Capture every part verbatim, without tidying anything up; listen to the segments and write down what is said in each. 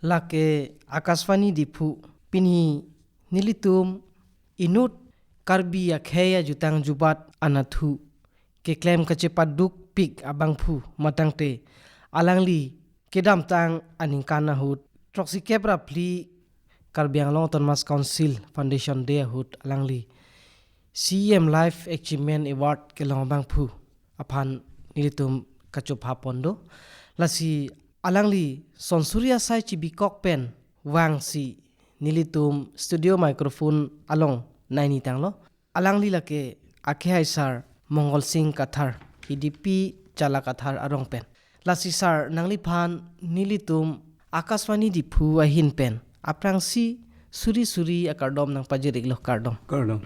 Lake Akashvani Diphu, pini nelitum inut Karbi akhei ajutang jubat anatthu keklem kachepadukpik abangphu matangte alangli kedamtang aningkan ahut throksi kep ra phli Karbi Anglong Autonomous Council Foundation Day ahut alangli C E M Life Achievement Award kelong abangphu aphan nelitum kachopha pon do. Lasi alangli son suri asai chibikok pen vangsi nelitum studio microphone along naini tanglo. Alangli lake akhei sar Mongol Sing Kathar, Hidipi Chala Kathar arong pen. Lasi sar, nangliphan nelitum Akashvani Diphu ahin pen aphrangsi suri suri akardom nangpajir-iklo, kardom. Kardom.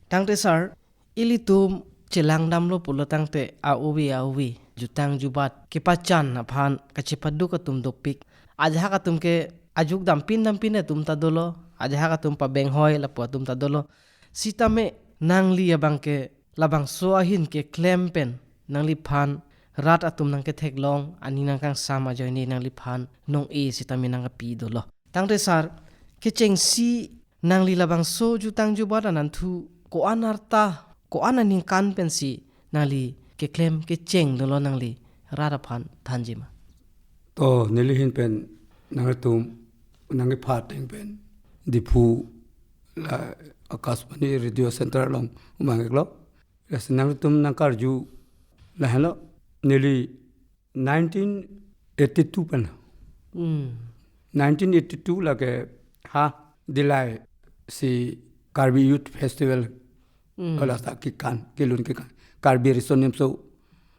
Tangte sar, ilitum chelangdamlo pulo tangte a-ove a-ove jutang jubat kepachan aphan kachepaduk atum dopik. Ajahak atum ke ajuk dampin dampin atum ta dolo, ajahak atum pabenghoi lapu atum ta dolo. Sitame nangli abangke labangso ahin keklem pen nangliphan rat atum nangketheklong, aning nangkangsam ajoine nangliphan nong-e sitame nangkapi dolo. Tangte sar, kechengsi nangli labangso jutang jubat anatthu ko-an arta, ko-an aningkan pensi nangli keklem kecheng dolo, nangli rat aphan thanji ma? To, neli ahin pen nanglitum nangkepha ateng pen Diphu la Akashvani Radio Center along umang-iklo. Lasi nanglitum nangkarju lahenlo, neli nineteen eighty-two pen. Hmm. Nineteen eighty-two lake ha Dillai si Karbi Youth Festival. Hmm. Hala ta kekan, kelun kekan. Karbi Riso Nimso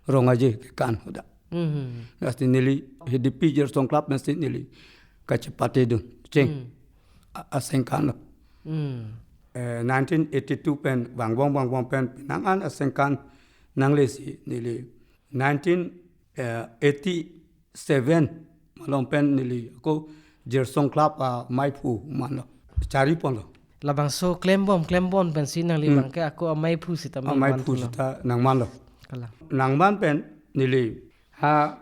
Rong Aje kekan hadak. Hmm. Lasi neli Hidipi Jirsong Club pensi neli kachepate dun cheng. Hmm. A-, asengkan lo. Hmm. Eh, nineteen eighty-two pen vangbom vangbom pen penang an asengkan nangle si neli nineteen eighty-seven malom pen neli ako Jirsong Club amaiphu manlo, chari ponlo. Labangso klembom klembom pensi nangli Hmm. abangke ako amaiphu sitame Amaiphu manlo. Sita nangmanlo. Kalang. Nangman pen neli ha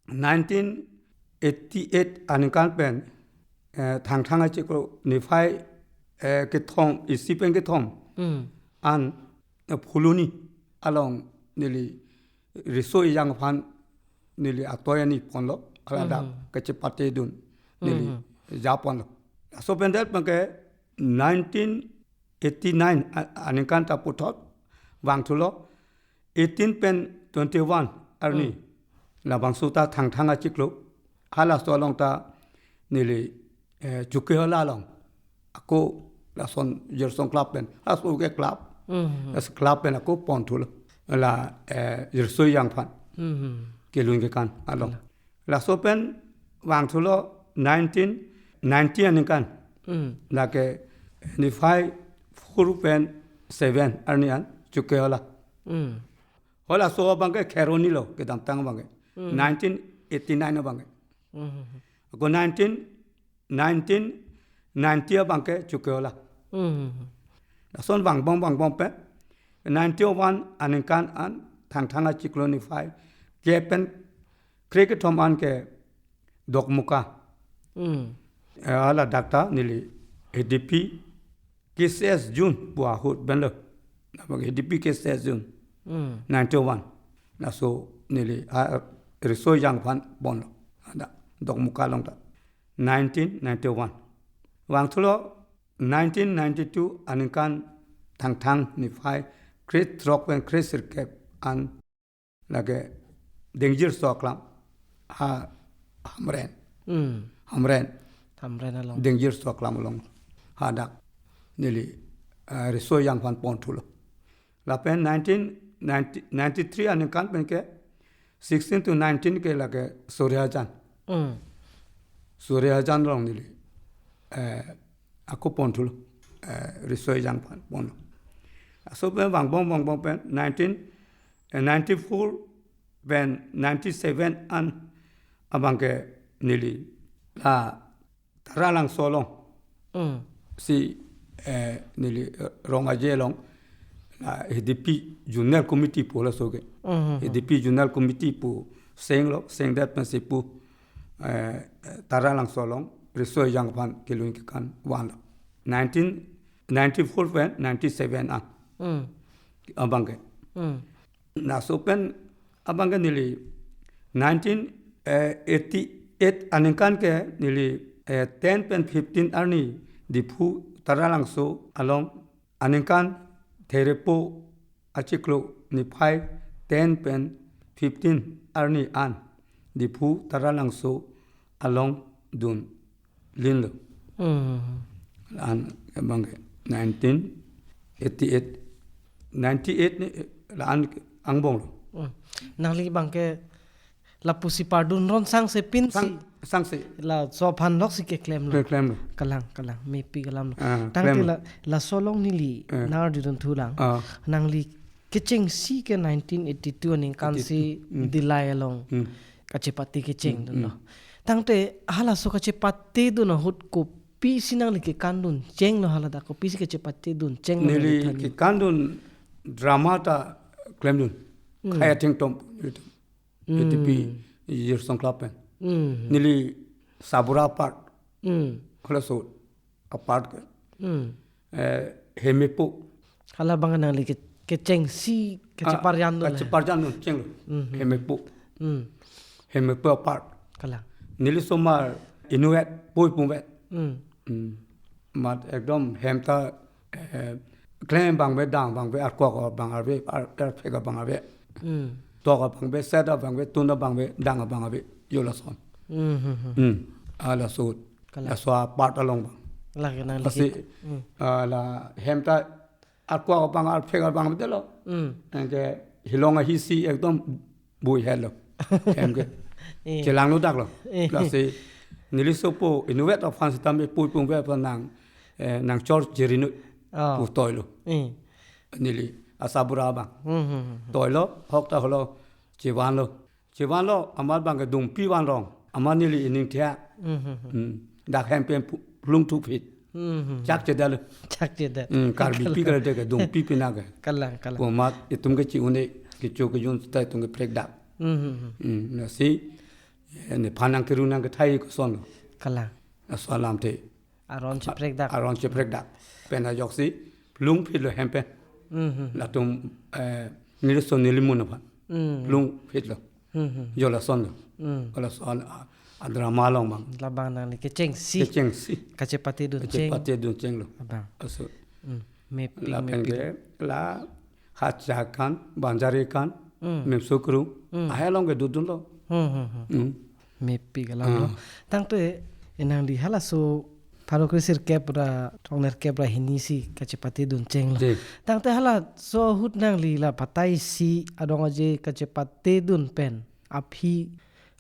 nineteen eighty-eight aningkan pen, eh, Thangthang achiklo niphai, eh, kethom, isi pen kethom Hmm. an, eh, Phuloni along neli riso ejang aphan neli atoi ani ponlo, hala dak Hmm. kachepate dun neli Hmm. ja ponlo. Laso pen det abangke nineteen eighty-nine a-, aningkan ta puthot vangthulo, eighteen pen twenty-one arni. Hmm. Labangso ta Thangthang achiklo. Halaso along ta neli, eh, Chukehola along ako lason Jirsong Club pen, halaso ke club. Hmm. Laso club pen ako ponthulo. La, eh, riso ejang aphan. Hmm. Kelun kekan along. Kalang. Laso pen vangthulo nineteen ninety aningkan. Hmm. Lake niphai four pen seven arni an Chukehola. Hmm. Halaso abangke Kheroni lo kedamtang abangke. Hmm. Nineteen eighty-nine abangke. Hmm. Ako nineteen, nineteen ninety abangke Chukehola. Hmm. Lason vangbom vangbom pen ninety-one aningkan an Thangthang achiklo niphai kep pen krekethom an ke Dokmoka. Hmm. Eh, hala dak ta neli Hidipi K C S Zone pu ahut pen lo. Nabang Hidipi K C S Zone. Hmm. Ninety-one. Laso neli, ah, riso ejang aphan ponlo. Hadak Dokmoka along ta. Nineteen ninety-one. Vangthulo nineteen ninety-two aningkan Thangthang niphai krethrok pen kresirkep an lake Dengjirso aklam, ha Hamren. Hmm. Hamren. Hamren along. Dengjirso aklam along. Hadak neli, eh, riso ejang aphan ponthulo. Lapen nineteen ninety, ninety-three aningkan pen ke sixteen to nineteen ke lake Soriajan. Hmm. Soriajan along neli, eh, ako ponthulo, eh, riso ejang aphan ponlo. Laso pen vangbom vangbom pen nineteen, eh, ninety-four pen ninety-seven an abangke neli la Taralangso along. Hmm. Si, eh, neli, eh, Rong Aje along, la Hidipi Zonal Committee pu laso ke. Hmm, hmm, hmm. Hidipi Zonal Committee pu senglo, sengdet pensi pu, eh, Taralangso along riso ejang aphan kelun kekan vanlo. Nineteen ninety-four pen ninety-seven an. Hmm. Abang ke. Hmm. Laso pen abang ke neli nineteen eighty-eight aningkan ke neli, eh, ten pen fifteen arni Diphu Taralangso along aningkan Therepo achiklo niphai ten pen fifteen arni an Diphu Taralangso along dun linlo. Hmm. La-an abang ke nineteen eighty-eight, ninety-eight ni la-an angbong lo. Hmm. Nangli abang ke lapusi pardun ron sangse pinsi. Sang, sangse. Laso aphan loksi keklemlo. Keklemlo. Kalang, kalang. Mepik alamlo. Ah, tangte klemlo. La, laso along neli, eh, nangdidun thulang. Ah. Nangli kechengsi ke nineteen eighty-two aningkan si eighty-two. Hmm. Dillai along. Hmm. Kachepate kecheng, hmm, dunlo. Hmm. Tangte halaso kachepate dun ahut kopisi nangli kekandun chenglo, haladak kopisi kachepate dun chenglo neli nangli than? Kekandun drama ta klemdun. Hmm. Khaya Thengtom. Hmm. A T P Jirsong Club pen. Hmm. Neli Sabura part. Hmm. Halaso apart ke. Hmm. Eh, Hemepo. Hala abang nangli ke, kechengsi, ah, kacheparjandun le. Kacheparjandun chenglo. Hmm, hmm. Hemepo. Hmm. Hemepo apart. Kalang. Neli osomar inutvet, pui pungvet. Hmm. Hmm. Mat ekdom hem ta, eh, klem abang ave, dang abang ave, arkok abang ave, ar, arphek abang ave. Hmm. Tok abang ave, set abang ave, tun abang ave, dang abang ave, jo lason. Hmm, hmm, hmm. Hmm. Ah, laso. Kalang. Laso apart along abang. Lake nangli. Lasi, hmm, ah, la hem ta arkok abang, arphek abang ave lo. Hmm. Anke hilong ahisi ekdom bui helo. Hem ke. Eh. Chelanglo daklo. Eh. Lasi neli osopo inutvet aphan sitame pui pungvet aphan nang, eh, nangchor chiri noi. Oh. Pu toilo. Eh. Neli Sabura abang. Hmm, hmm, hmm. Toilo, hok ta holo, chevanlo. Chevanlo, amat abang ke dungpi vanrong. Amat neli ining thia. Hmm, hmm, hmm. Hmm. Dak hem pen pu-, plung thuphit. Hmm, hmm, hmm. Chak chedetlo. Chak chedet. Hmm, Karbipi, kalang, kali de ke dungpi pina ke. Kalang, kalang. Pu amat itum ke chi-un-e, kecho kejun seta itum ke prekdak. Hmm, hmm, hmm. Hmm, lasi, eh, nephan nangkerun nangkethai kosonlo. Kalang. Laso alamthe aron cheprekdak. Aron cheprekdak. Pen ajoksi plung phitlo hem pen. Hmm, hmm. Latum, eh, neliso nelimun aphan. Hmm. Plung phitlo. Hmm, hmm. Jo lasonlo. Hmm. Laso a, a drama along abang. Labang nangli kechengsi. Kechengsi. Kachepate dun cheng. Kachepate dun chenglo. Abang. Laso. Hmm. Mepik, lapen mepik. Ke la Hacha akan, Banjari akan, hmm, Memso Kerung, hmm, ahai along ke dodunlo. Hmm, hmm, hmm. Hmm. Mepik alamlo. Ah. Tangte, eh, nangli halaso pharo kre sirkep ra, throknerkep ra hini si kachepate dun chenglo. Ji. Tangte halaso ahut nangli la pataisi adong aje kachepate dun pen aphi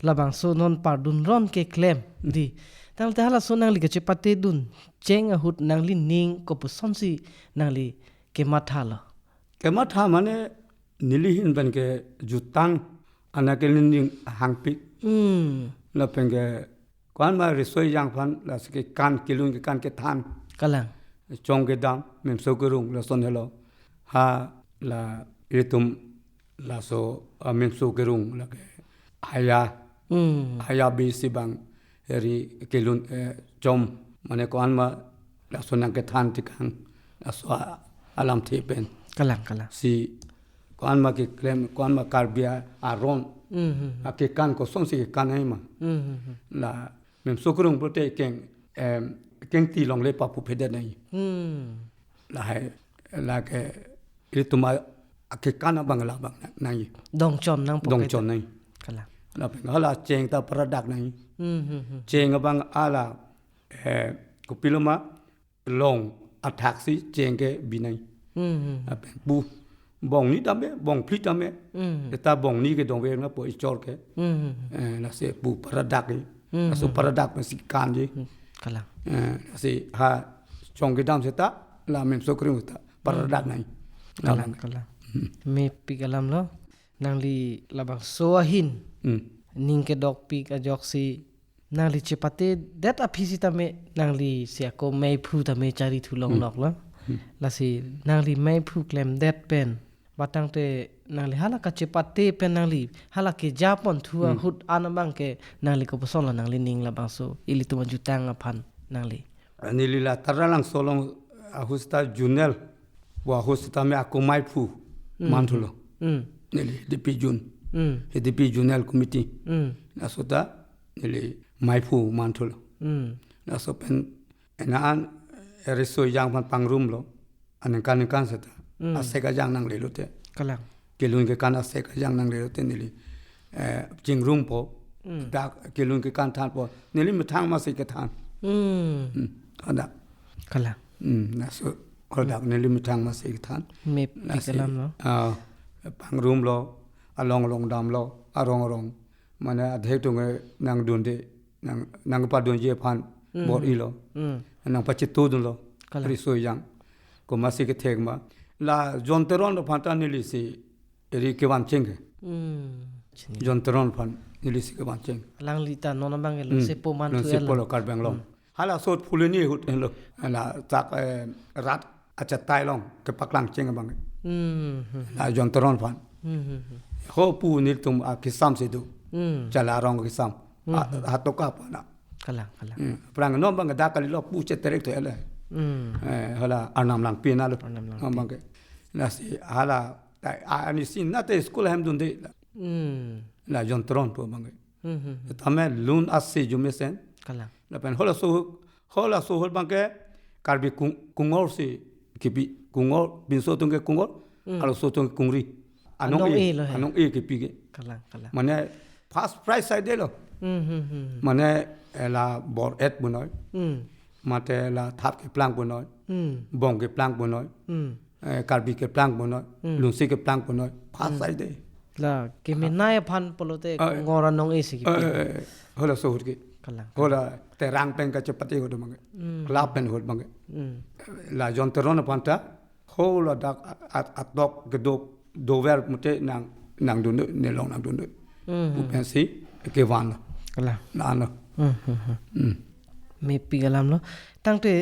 labangso non pardun ron keklem, hmm, dei. Tangte halaso nangli kachepate dun cheng ahut nangli ning kopuson si nangli kemathalo? Kematha mane neli ahin pen ke jutang, anak ke ning hangpik. Hmm. Lapen ke ko-an ma riso ejang aphan, lasi kekan, kelun kekan kethan. Kalang. Chong kedam, Memso Kerung, lason helo. Ha, la ilitum laso, ah, Memso Kerung lake haya. Hmm. Haya bisi abang eri kelun, eh, chom, mane ko-an ma laso nangkethan tekang, laso a-, alamthe pen. Kalang, kalang. Si ko-an ma keklem, ko-an ma Karbi a-, aron. Hmm, hmm, hmm. Akekan kosonsi kekan ai ma. Hmm, hmm, hmm. La Memso Kerung pulote keng, em, kengti longle papu phedet nai. Hmm. Lahai, lake, ilitum a, akekan abang labang na, nai. Dongchom nangpo. Dongchom nai. Kalang. Lapen hala cheng ta paradak nai. Hmm, hmm, hmm. Cheng abang hala, eh, kopilo ma, long athak si cheng ke bi nai. Hmm, hmm. Lapen pu bong ni tame, bong phli tame. Hmm. Eta bong ni ke dongver nangpo echor ke. Hmm, hmm, hmm. Eh, lasi pu paradak ni. Hmm, laso, hmm, paradak masi kanji. Hmm. Kalang. Eh, lasi ha chong kedam seta, la Memso Kerung seta paradak, hmm, nai. Kalang, kalang. Hmm. Mepik alamlo. Nangli labangso ahin. Hmm. Ning kedokpik ajoksi nangli chepatedet aphi sitame nangli si ako meiphu tame chari thu longlok, hmm, lo. Hmm. Lasi nangli meiphu klemdet pen, ba tangte nangli hala kachepate pen nangli hala keja pon thu Hmm. ahut an abang ke nangli kopuson lo nangli ning labangso ilitum ajutang aphan nangli. Neli la Taralangso along ahut seta junel, pu ahut seta me ako maiphu Hmm. manthulo. Hmm. Neli D P Jun. Hmm. He D P Junel Committee. Hmm. Laso ta neli maiphu manthulo. Hmm. Laso pen ena an eriso ejang aphan pangrumlo. Aningkan ningkan seta. Hmm. Asek ajang nangle lote. Kalang. Kelun kekan asek ajang nangle lote neli, eh, chingrumpo. Hmm. Dak kelun kekan thanpo. Neli methang masi kethan. Hmm. Hmm. Ada. Kalang. Hmm. Laso, hodak neli methang masi kethan. Mepi Lasi, kalam lo. Ah, pangrumlo, along along damlo, arong arong. Mane adhek tung nangdunde, nang, nangpadunji aphan Hmm. bor-ilo. Hmm. Nangpachitudunlo. Kalang. Riso ejang. Komatsi kethek ma. La John Teron aphan ta neli si eri kevan cheng ke. Hmm. Chini. John Teron aphan neli si kevan cheng. Alangli ta non abang ke Hmm. longsepo manthu Longsepo el. lo Karbi Anglong. Hmm. Hala sot phuleni ahut lo. Hala tak, eh, rat achatai along kepaklang cheng abang. Hmm, hmm, hmm. La John Teron aphan. Hmm, hmm, hmm. Ho pu nelitum akesam si do. Hmm. Chala arong kesam. Hmm, A-, hmm. Hatoka aphan na. Kalang, kalang. Hmm. Aphrang non abang dak kalilo pu cheterek to ele. Hmm. Eh, hala Arnam Langpi na lo. Arnam Langpi. Abang ke. Lasi hala, a, a, ani si nate school hem dunde. Hmm. La John Teron pu abang ke. Hmm, hmm, hmm. Tame lun asi arjumesen. Kalang. Lapen halaso, halaso ahut abang ke Karbi Kung-, Kungor si kipi, Kungor, pinso atum ke Kungor, Hmm. arloso atum ke Kungri. Anong Anong-e, e lo he. Anong-e kipi ke. Kalang, kalang. Mane first prize saidelo. Hmm, hmm, hmm. Mane, eh, la bor-et punoi. Hmm. Mate la thap keplang punoi. Hmm. Bong keplang punoi. Hmm. Eh, Karbi keplang punoi. Hmm. Lungsi keplang punoi. First Hmm. saide. La, kemenei aphan pulote Ah, eh. Kungor anong-e si Eh, kipi. eh, eh, eh. Halaso ahut ke. Kalang. Hala Terang pen kachepate ahut abang ke. Hmm. Club pen ahut abang ke. Hmm. La John Teron aphan ta, hala dak at-, at-, atok kedo dover mate nang, nangdunde, nelong nangdunde. Hmm. Pu pensi kevan lo. Kalang. La ano. Hmm, hmm, hmm. Hmm. Mepi kalam lo. Tangte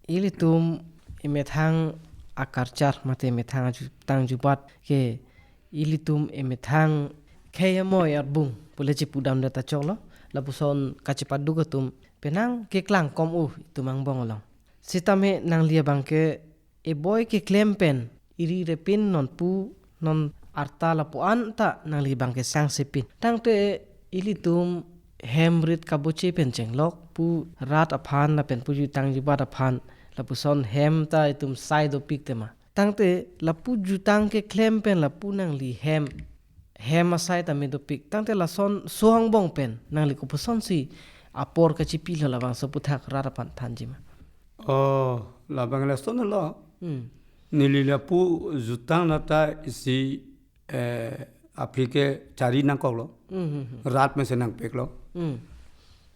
ilitum emethang akarchar mate emethang aju-, tang jubat ke ilitum emethang khei amoi arbung pule chipudamde ta choklo, lapuson kachepaduk atum penang keklang kom u itum angbong along. Sitame nangli abang ke eboi keklem pen eri repin nonpu non arta lapu-an ta nangli abang ke sangsepin. Tangte ilitum hem rit kaboche pen chenglok pu rat aphan lapen pu jutang jubat aphan lapuson hem ta itum sai dopik tema. Tangte lapu jutang keklem pen lapu nangli hem, hem asai tame dopik. Tangte lason so angbong pen nangli kopuson si apor kachipilo labangso aputhak rat aphan thanji ma? Oh, labang lason lo. Hmm. Neli lapu jutang nata isi, eh, aphi ke chari nangkoklo. Hmm, hmm, hmm. Rat mesen nangpeklo. Hmm.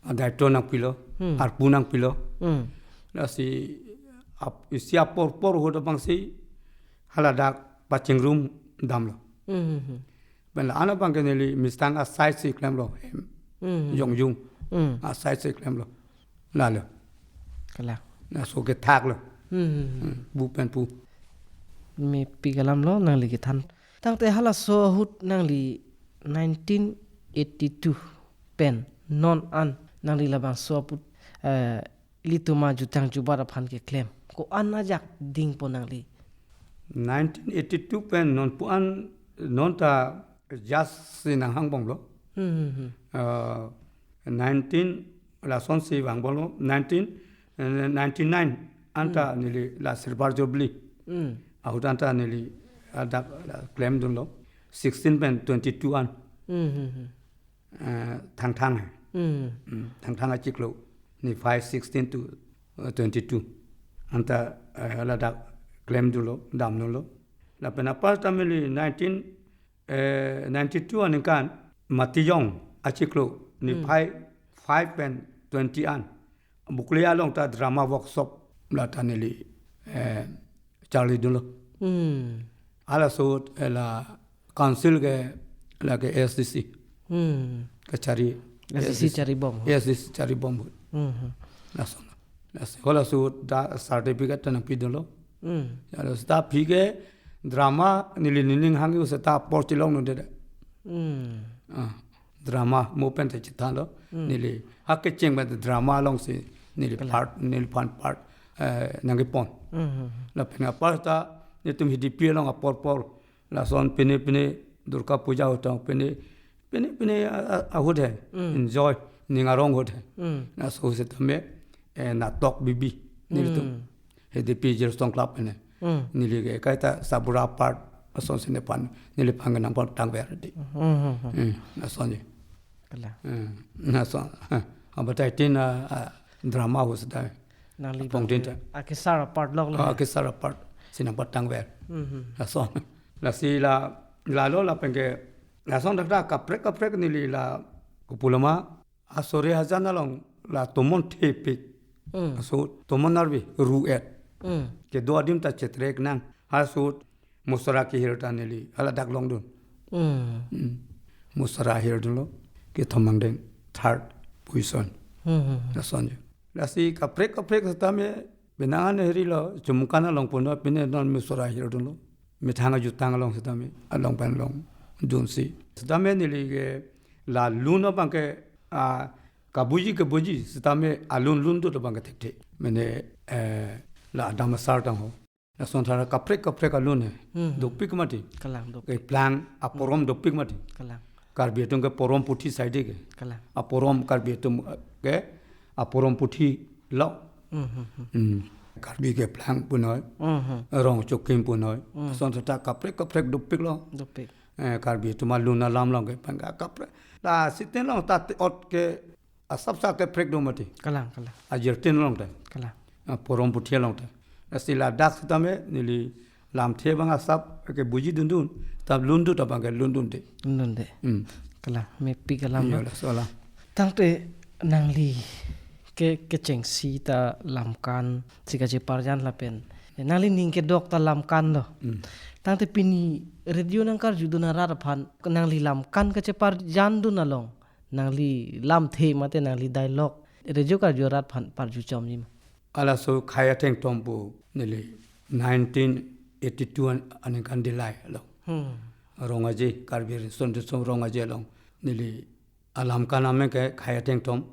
Adaito nangpilo, Hmm. arpu nangpilo. Hmm. Lasi ap-, isi apor apor ahut abang si hala dak pachingrum damlo. Hmm, hmm, hmm. Pen la-an abang ke neli mistang asai si klemlo. Hem. Hmm, hmm. Jongjung. Hmm. Asai si klemlo. Lalo. Kalang. Laso kethaklo. Hmm, hmm, hmm. Hmm. Pu pen pu. Mepi kalam lo nangli kethan. Tangte halaso ahut nangli nineteen eighty-two pen non an nangli labangso aput, eh, ilitum ajutang jubat aphan keklem ko-an ajak dingpo nangli? Nineteen eighty-two pen nonpu an non ta just si nanghangbomlo. Hmm, hmm, hmm. Uh, nineteen lason si vangbomlo, nineteen, eh, ninety-nine anta Hmm. neli la Silver Jubilee. Hmm. Ahut anta neli adak la klemdunlo. Sixteen pen twenty-two an. Hmm, hmm, hmm. Eh, Thangthang. Hmm. Hmm, Thangthang achiklo. Niphai sixteen to, eh, twenty-two. Anta, eh, ladak klemdunlo, damdunlo. Lapen apar ta neli nineteen, eh, ninety-two aningkan Matijong achiklo. Hmm. Niphai five pen twenty an. Bokolia along ta drama workshop la ta neli, eh, charlidunlo. Hmm. Halaso ahut, eh, la council ke lake A S D C. Hmm. Kachari. A S D C A S D C. Charibom. A S D C charibom ahut. Hmm, hmm. Lason. Lason. Halaso ahut ta certificate ta nangpidunlo. Hmm. Ya, laso ta aphi ke drama neli nening hangyu seta apor chelongdunde. Hmm. Ah, drama mo pen ta chethanlo. Hmm. Neli ha kecheng pen drama alongsi neli Kalang. part, neliphan part, eh, nangkepon. Hmm, hmm, hmm. Lapen apar ta netum Hidipi along apor apor. Lason pine pine Durga Puja ahut tang pine, pine pine a, a, ahut he. Hmm. Enjoy, ning arong ahut he. Hmm. Laso setame, eh, natok bibi. Nelitum. Hmm. Hidipi Zirlesong Club ene. Hmm. Neli ke kaita Sabura part asonsi nephan, neliphan ke nangpatangver di. Hmm, hmm, hmm. Hmm, lasonji. Kalang. Hmm, lason. Abatai tin, ah, ah, drama ahut seta. Nangli Apong abang tin ke ta. Akesar apart lok lo. Ah, akesar apart si nangpatangver. Hmm, hmm. Lason. Lasi la, lalo lapen ke, lason dak dak kaprek kaprek neli la kopuloma, asore hajan along la tomon thepik. Hmm. Aso tomon arve ru-et. Hmm. Kedo adim ta chetrek nang. Aso musra kehir ta neli hala dak longdun. Hmm. Hmm. Musra hirdunlo. Kethom angdeng third position. Hmm, hmm, hmm. Lasonji. Lasi kaprek kaprek setame penang an hirilo, Chumukan along puno pine non musra hirdunlo. Methang ajutang along setame, along pen longdunsi. Setame neli ke la lun abang ke, ah, kabuji kabuji, setame alun lundut abang ke thekthe. Mane, eh, la adam asar tang ho. Lason thara kaprek kaprek alun he. Hmm, hmm. Dopik mati. Kalang dopik. Keplang aporom dopik mati. Kalang. Karbi atum ke porom puthi side ke. Kalang. Aporom Karbi atum ke aporom puthi lo. Hmm, hmm, hmm. Hmm. Karbi keplang punoi. Hmm, hmm. Rong chokim punoi. Hmm. Lason thata kaprek kaprek dopik lo. Dopik. Eh, Karbi atum alun alam along ke pangka kaprek. La siten along ta te-ot ke asap sa keprek do mati. Kalang, kalang. Ajirtin along ta. Kalang. Ah, porom puthi along ta. Lasi ladak setame neli lamthe abang asap kebuji dundun, ta lundut abang ke lundunde. Lundunde. Hmm. Kalang, mepik alam. Iya, lo. Laso alam. Tangte nangli ke, kechengsi ta lamkan si kacheparjan lapen nangli ning kedok ta lamkan lo. Hmm. Tangte pini radio nangkarjudun arat aphan nangli lamkan kacheparjandun along nangli lamthe mate nangli dialogue radio karju arat aphan parju chomji ma? Halaso Khei Athengtom pu neli nineteen eighty-two an-, aningkan Dillai along. Hmm. Rong Aje, Karbi Riso Nimso Rong Aje along neli alamkan amen ke Khei Athengtom,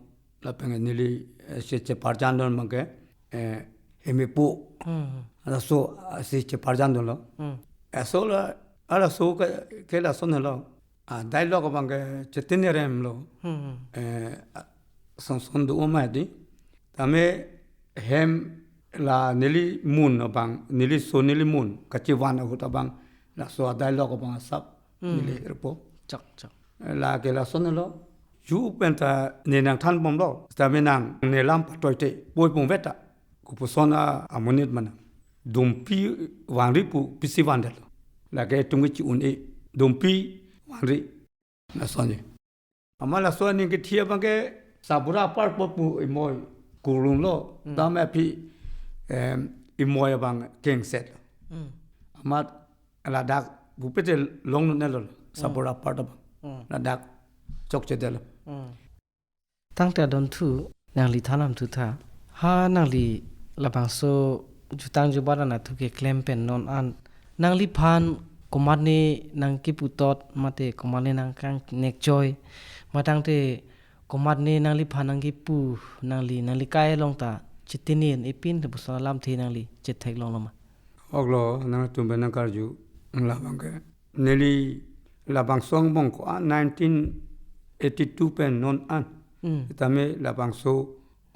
lapen neli, eh, si cheparjandun abang ke, eh, Hemepo. Hmm. Halaso, ah, si cheparjandunlo. Hmm. Laso la, halaso ke, ke lason helo. Ah, dialogue abang ke Chaitanya Remlo. Hmm. Eh, ah, son son do-o ma di. Tame hem la neli mun abang, neli so neli mun kachevan ahut abang, laso a-dialogue abang asap, hmm, neli hirpo. Chak, chak. Lake lason lo. Ju pen ta ne nangthanbomlo. Tame nang ne lam patoi te poi pung veta. Kopuson a amonit mana. Dumpi vangri pu pisi vandetlo. Lake tum ke chi-un-e. Dumpi vangri. Lasonji. Amat laso aning kethe abang ke Sabura apar po pu imoi kurlunglo. Hmm. Tame aphi, em, imoi abang kengset. Hmm. Amat ladak gupete longnelo. Hmm. Sabura apar abang. Hmm. Ladak chokchedetlo. Hmm. Tangte adonthu nangli thanam thu tha. Ha nangli labangso jutang jubat anatthu keklem pen non an nangliphan komatne nangkiputot mate komatne nangkangnekchoi ma tangte komatne nangliphan nangkipu nangli nangli kai along ta chitinin ipin te puson alamthe nangli chetheklonglo ma? Oklo, nangtum pen nangkarju, labang ke. Neli labangso angbong ko-an nineteen eighty-two pen non an. Hmm. Tame labangso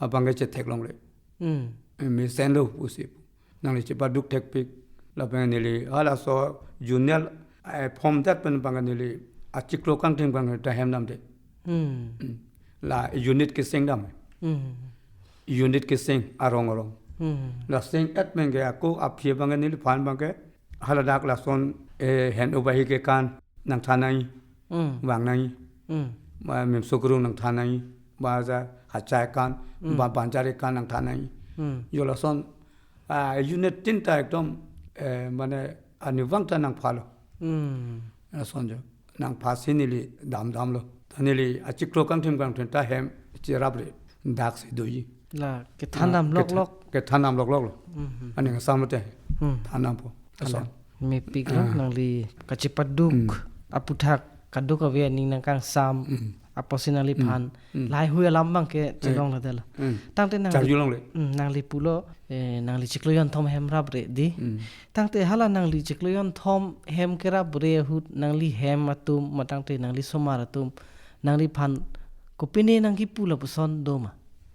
abang ke chetheklongle. Hmm. Mesenlo pusi. Nangli chepaduk thekpik. Lapen neli halaso junior, eh, form that pen abang neli achiklo kangtheng abang ta hemdamde. Hmm. Hmm. La unit keseng dam. Hmm. Unit keseng arong arong. Hmm. La seng-et pen ke ako aphi abang ke neliphan abang ke haladak lason, eh, hen ubahi kekan nangthan nangji. Hmm. Vang nangji. Hmm. Ba Mimso Gurung nangthan nangji. Ba ja Hachai kan, hmm, ba Banjar kekan nangthan nangji. Hmm. Jo lason, ah, unit tin ta ekdom, eh, mane anivang ta nangphalo. Hmm. Lason jo. Nangphasi neli damdamlo. Ta neli achiklo kangthim kangthim ta hem cheraple. Daksi doji. La kethan dam, ah, loklok. Kethan dam loklok lo. Mhm. Aning asam te. Hmm. Than dampo. Kalang. Lason. Mepik lo, ah, nangli kachepaduk, hmm, aputhak kadokave aning nangkangsam, hmm, apotsi nangliphan, hmm, lahai-hui alam abangke, eh, chelongledetlo. Hmm. Tangte nangli, charjulongle. Hmm, nangli pulo, eh, nangli chiklo jonthom hem rapre dei. Hmm. Tangte hala nangli chiklo jonthom hem kerapre ahut nangli hem atum, ma tangte nangli somar atum, nangliphan kopine nangkipu lapuson doma?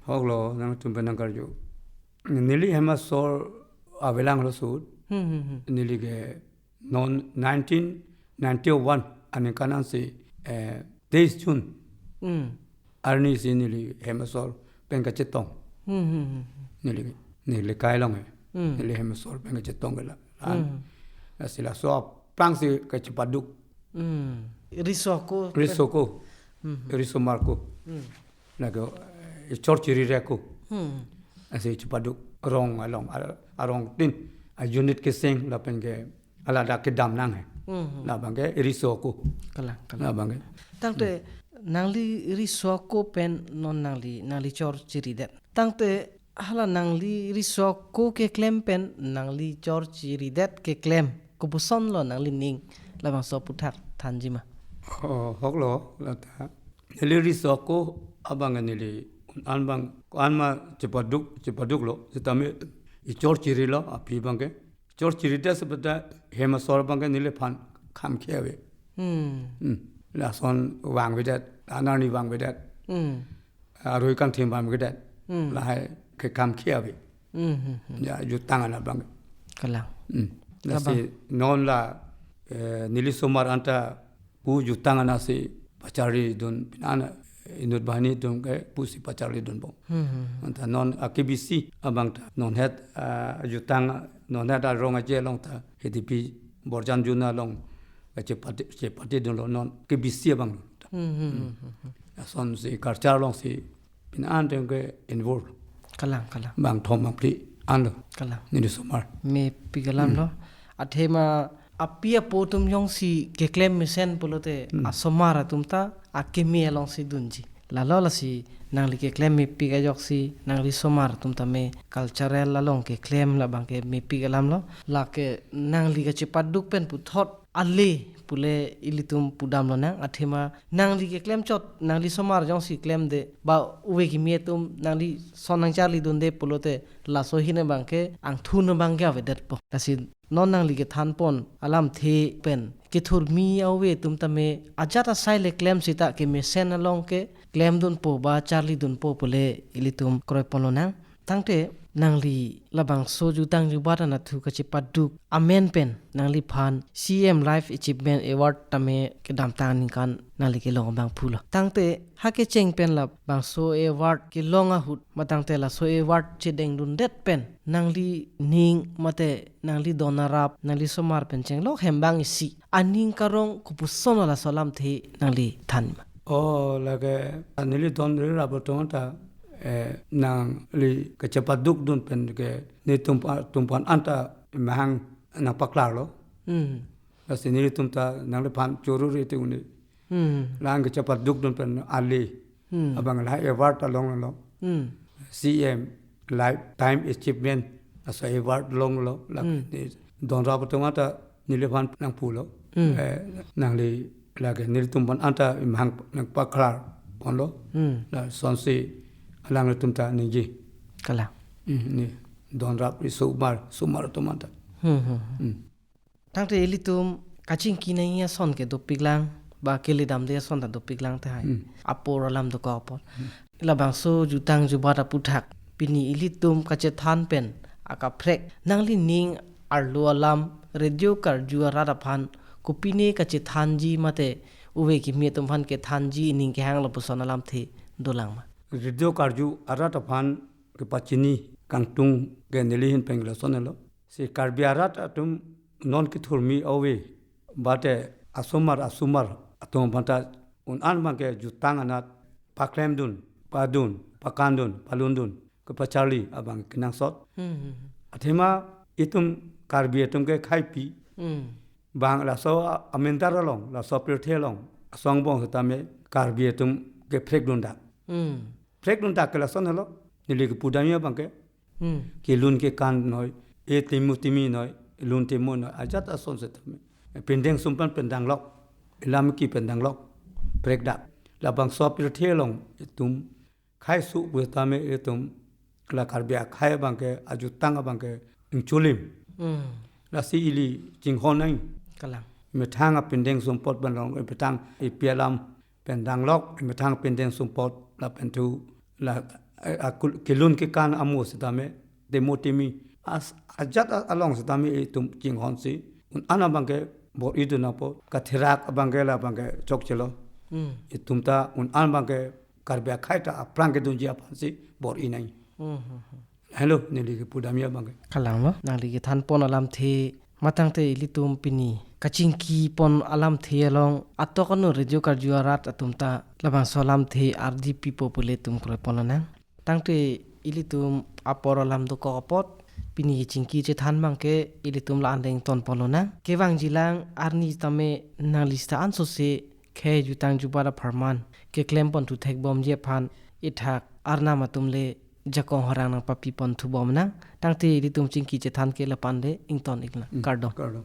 Hoklo, nangtum pen nangkarju. Neli hem asor avelang lo sut. Hmm, hmm, hmm. Neli ke non nineteen ninety-one aningkan ansi, eh, teis June. Hmm. Arnisi neli hem asor pen kachetong. Hmm, hmm, hmm, hmm. Neli, neli kai long he. Hmm. Neli hem asor pen kachetong ke la. An. Hmm. Lasi laso aphrangsi kachepaduk. Hmm. Riso ako. Riso ako. Hmm, hmm. Riso marko. Hmm. Lake, eh, chor chiri reko. Hmm. Lasi chepaduk rong along, a-, arong tin, a-unit keseng lapen ke alada kedam nang he. Hmm, hmm. Labang ke riso ako. Kalang, kalang. Labang ke. Tangte, hmm, nangli riso ako pen non nangli, nangli chor chiridet. Tangte hala nangli riso ako keklem pen nangli chor chiridet keklem, kopuson lo nanglining labangso aputhak thanji ma? Oh, hoklo, lata. Neli riso ako abang neli an abang, ko-an ma chepaduk, chepaduklo, setame ichor chirilo, aphi abangke. Chor chiridet sebentar hem asor abangke neliphan kham khe ave. Hmm. Hmm. Lason vangvedet, anarni vangvedet. Hmm. Arui kangthim vangvedet. Hmm. Lahai ke kham khe ave. Hmm, hmm, hmm. Ya, jutang anat abang. Kalang. Hmm. Labang. Lasi non la, eh, neli somar anta pu jutang anatsi pacharlidun pin an, eh, inut banghini atum ke pusi pacharlidunbom. Hmm, hmm, hmm. Anta non a-K B C abang ta non het, ah, jutang non het arong aje along ta H D P Borjan Juna along, eh, chepate, chepatedunlo non K B C abang lo. Hmm, hmm, hmm, hmm, hmm. Lasonsi culture alongsi pin an atum ke involve. Kalang, kalang. Bangthom bangphli anlo. Kalang. Neli somar. Mepik alam, hmm, lo. Athema api apo atum jongsi keklem mesen pulote, hmm, asomar atum ta akeme alongsi dunji. Lalo lasi nangli keklem mepik ajoksi nangli somar atum tame cultural along keklem labangke mepik alam lo. Lake nangli kachepaduk pen puthot ale pule ilitum pudam lonang, athema nangli keklem chot, nangli somar jongsi klemde, ba ove kimi atum nangli son nangcharlidunde pulote laso ahin abangke angthun abangke avedetpo. Lasi non nangli kethanpon alamthe pen kethurmi ove atum tame ajat asai le klem seta kemesen along ke klemdunpo ba charlidunpo pule ilitum kroipon lonang. Tangte nangli labangso jutang jubat anatthu kachepaduk amen pen nangliphan C M Life Achievement Award tame kedamtang aningkan nangli kelong abang pulo. Tangte ha kecheng pen labangso award kelong ahut, ma tangte laso award chedengdundet pen nanglining mate nangli don arap, nangli somar pen chenglok hem bang isi aning karong kopuson laso alamthe nangli than ma? Oh, lake neli don neli rap atum ta, eh, nangli kachepadukdun pen ke netum pa-, tum aphan anta mahang nangpaklarlo. Hmm. Lasi nelitum ta nangliphan choruri ti uni. Hmm. Lang kachepadukdun pen ale. Hmm. Abang la award ta longlo. Hmm. C M Lifetime Achievement aso award longlo. Lake, hmm, ne don rap atum anta neliphan nangpulo. Hmm. Eh, nangli lake nelitum aphan anta mahang nangpaklarponlo. Hmm. Lasonsi alanglitum ta ningje. Kalang. Hmm, ne don rap ri somar, somar atum anta. Hmm, hmm, hmm. Hmm. Tangte ilitum kachingki nangji ason ke dopiklang, ba kele damde ason ta dopiklang tahai. Hmm. Apor alam dokok apor. Hmm. Labangso jutang jubat aputhak pini ilitum kachethan pen akaprek nanglining arlo alam radio karju arat aphan kopine kachethanji mate ove kimi atum aphan kethanji ining kehang lapuson alamthe dolang ma? Radio karju arat aphan kepachini kangtung ke neli ahin pen lason lo. Si Karbi arat atum non kethurmi ove, bate asomar asomar atum aphanta un-an abangke jutang anat paklemdun, padun, pakandun, palundun, kepacharli abang kenangsot. Hmm, hmm, hmm. Athema itum Karbi atum ke khaipi. Hmm. Bang laso amendar along, laso pirthe along, asong bong setame Karbi atum ke phrekdundak. Hmm. Phrekdundak ke lason lo, neli kepudamji abangke. Hmm. Kelun kekan noi, e timu timi noi, Lun te mo na ajat ason setame. Pindeng sumpan pendanglok. Lam ke pendanglok. Prekdak. Labangso apirthe along itum khei su pu tame itum la Karbi akhei abangke ajutang abangke ingchulim. Hmm. Lasi ili chinghon nang. Kalang. Methang apindeng sumpot pen along, methang ipi alam pendanglok, methang pindeng sumpot lapen thu la, eh, akul-, kelun kekan amo setame, temo timi. As-, ajat a-, along setame itum chinghon si. Un-an abangke bor-i dun apot, katherak abangke labangke chokchelo. Hmm. Itum ta un-an abangke Karbi akhei ta aphrang kedunji aphansi bor-i nang. Hmm, hmm, hmm. Hello, neli kepudamji abangke. Kalang lo, nangli kethanpon alamthe, matangte ilitum pini kachingkipon alamthe along atok ano radio karju arat atum ta labangso alamthe ardi pipo pule itum kroiponlonang. Tangte ilitum apor alam dokok apot, pini kachingki chethan abangke ilitum la-an deng tonponlonang. Kevangjilang arni tame nangli sita ansose khei jutang jubat apharman keklempon thuthekbomji aphan ithak Arnam atum le jakong horang nangpapiponthubomnang. Tangte ilitum chingki chethan ke lapu-an le ington-iknang. Hmm, kardom. Kardom.